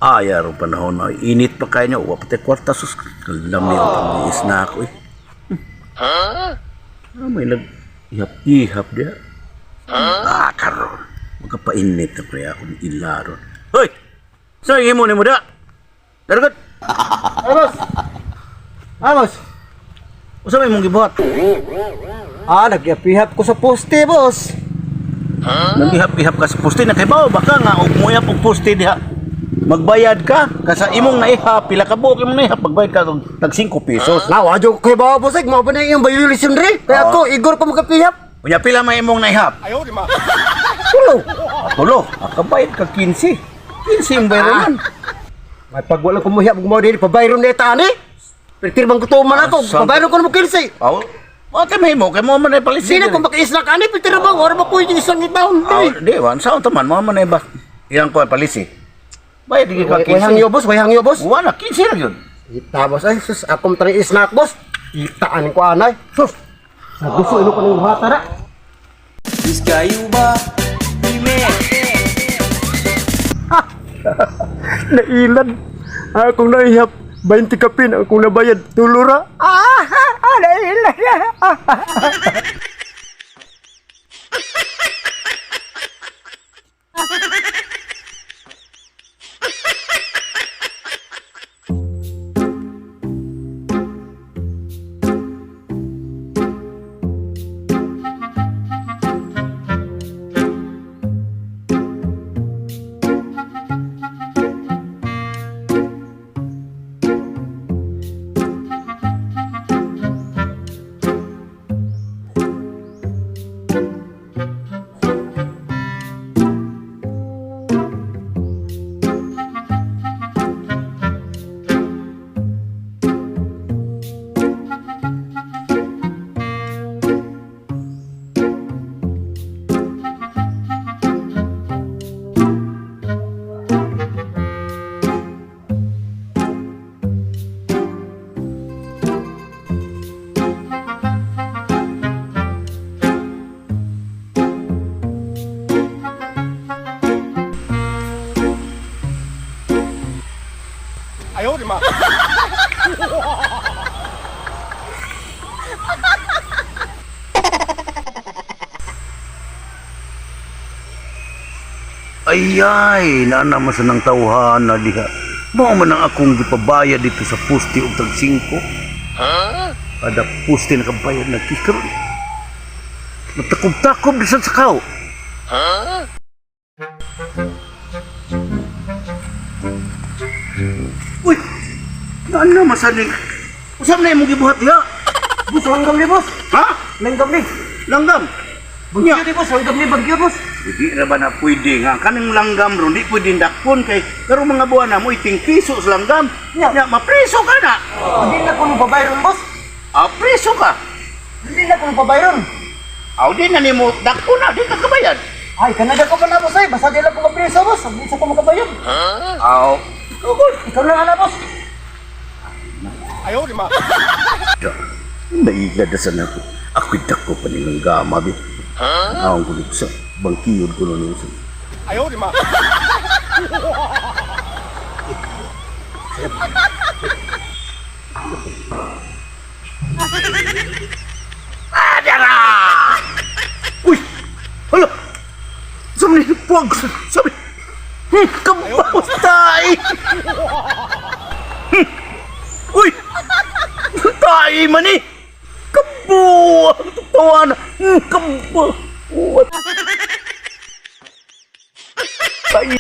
Ay, araw panahon na init pa kayo niya. Wa pati kwarta sus. Kalam niyo pag na ako eh. Ah, may nag ihap-ihap diha. Ah, karon. Magkapainit na kaya ako ni ilaron. Hoy! Sa imo ni mo da? Dargat. Ay, boss. Ah, boss. Usa may imong gibuhat? Ah, nagyapihap ko sa poste, boss. Nagihap-ihap ka sa poste nakaibaw baka nga og moyap og poste diha. Magbayad ka kasa imong naihap pila ka buok imong naihap magbayad ka og tag 5 pesos. Lawa, jo kay ba, boss? Ay, mao ba na iyong violation re? Kaya ako, igor ko magkapihap. Unya pila may imong naihap? Tulo. Ah, tulo. Akabayad ka 15. 15 ang bayaran. May pag wala ko muhiyap, gumawa din, pabayron na ita, ani? Pero bang kutuman ako, Ah, saan- pabayron ko na mo 15. Aw, wa kay mahimo kay mo man ay palisi. Sino kung maki-isla ka, ani? Pero bang, ora ba ko yung isang itaon, Aw, di? di wan sa unta man mo man ay ba iyang ko palisi. Bayad di ka Way hangyo, 15. boss, way hangyo, boss. Wala 15 ra gyud. Ita, boss, ay, sus, akong tari isnak, boss. Itaan ko, anay. Sus, sa gusto, ino ko ng buhata na. Biskayo ba? Ime. Nailan. Akong naihap. 20 kapin akong nabayad. Tulura. Ah, ah, nailan. Ay ay, naa man sa nang tawhan na diha. Mao man ang akong gipabayad dito sa poste og tag 5. Ha? Kada poste nakabayad na kikaron. Natakob-takob bisan sa kaw. Uy! Naan na masaling? Usap na imong gibuhat diha? Boss, langgam ni, boss. Ha? Langgam ni. Langgam? Bagyo ni, boss. Langgam ni, bagyo, boss. Hindi na ba na pwede nga kaning langgam ron di pwede dakpon kay karong mga buwan na mo iting piso sa langgam. Yeah. Nya mapriso ka na. Hindi na ko nung pabayron, boss. Ah, priso ka. Hindi na ko nung pabayron. Aw di na nimo dakpon na di ka kabayad. Ay, Kanada ko pa na, boss, ay. Basta di lang ko mapriso, boss. Hindi sa ko makabayad. Aw. Ikaw na nga na, boss. Naila na sana ko. Ako'y dako pa nilang gama bi. Ha? Ang kulit sa bangkiyod ko nun sa. Ayaw, di ma. Ah, dara! Uy! Hala! Sabi ni Puwag! Sabi! Kabawas tayo! Uy! Tayo man eh! Kabuang! Tawa na! Kabuang! Tayo!